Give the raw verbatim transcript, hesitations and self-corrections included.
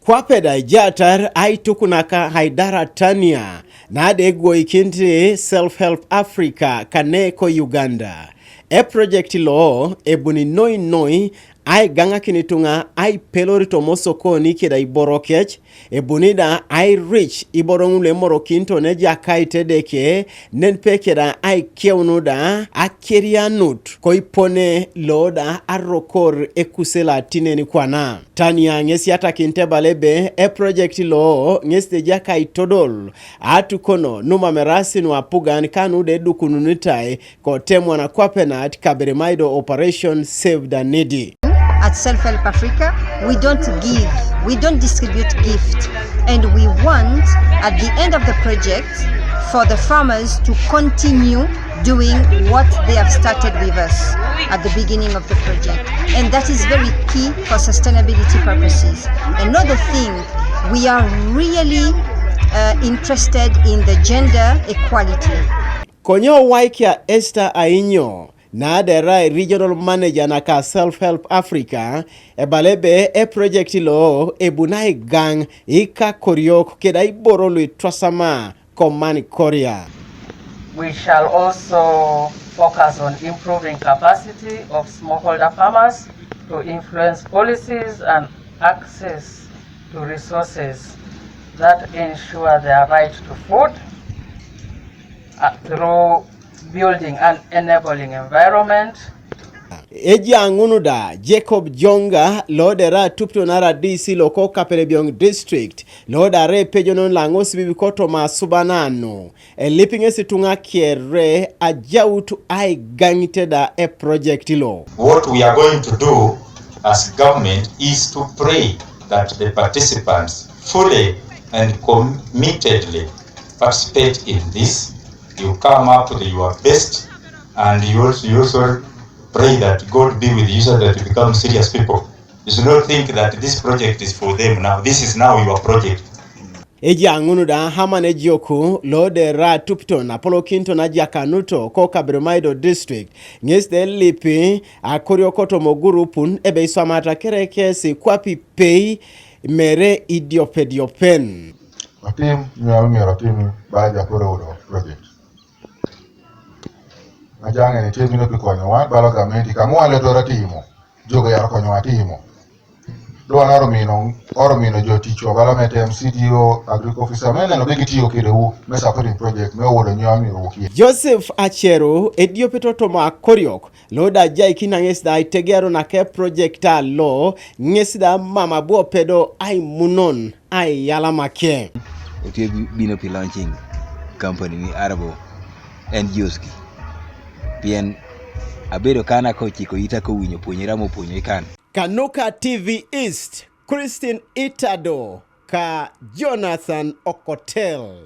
Kwape da ejatar aituk naka Haidara Tania, na de egwoikinit Self Help Africa kane ko Uganda. E project lo ebuni noi noi aigaŋakin ituŋa aipelor toma osokoni keda iboro kec, ebuni da airich iboro ŋul emorokinito ne Ejakait Edeke, nen pe keda aikeunu da akerianut koipone lo da arokor ekusela tinen kwana. Tania ŋes yatakinit ebala ebe e project lo ŋes ejakai todol atukono nu mam eraasi nu apugan kanu de edukununitai kote mwana kwape nat Kaberamaido Operation Save the Needy. At Self Help Africa, we don't give, we don't distribute gift, and we want at the end of the project for the farmers to continue doing what they have started with us at the beginning of the project, and that is very key for sustainability purposes. Another thing, we are really uh, interested in the gender equality. Konye owaikia Esther Ainyo, na de erai regional manager naka Self Help Africa, ebala ebe e project lo ebuni aigaŋ ikakoriok keda iboro lu itwasama ko Mount Korea. We shall also focus on improving capacity of smallholder farmers to influence policies and access to resources that ensure their right to food uh, through building an enabling environment. Ejaŋunu da Jacob Jonga, lo da erai atupito na R D C lo ko Kapelebyong District, lo da erai epejonon lo aŋosibib kotoma asuban nu, elip ŋes ituŋa kere ajaut aigaŋit da e project lo. What we are going to do as government is to pray that the participants fully and committedly participate in this. You come up with your best, and you also, you also pray that God be with you so that you become serious people. You should not think that this project is for them now. This is now your project. Ejaŋunu da Haman Ejoku, lo da erai atupito na apolokinito na ajakanuto ko Kaberamaido District, ŋes da elip akoriok kotoma ogurupun ebe iswamata kere kesi kwape ipei mere idiopediopen. Otim, nyuam myero otim bala jakoro udo project. Ajaŋ en itim mino pi konyo wan bala gamenti kaŋ wan le tora timo, jogo yar konyo wa timo. Dwan oro mino, oro mino jotich wa bala me tem C D O, agric officer, me neno be gitiyo kede wu, me supporting project, me owodo nyuam myero wukie. Joseph Acheru, ediopet otoma akoriok, lo da ajaikin aŋes da aitegearo nake project a lo, ŋes da mam abu opedo aimunon aiyalama ke. Otye bi-, bino pi launching company ni arabo N G Os ki. Pien abedo kan akochiko ita kowinyo pwonyera mopwonyo ikan. Kanuka T V East, Christine Itado, ka Jonathan Okotel.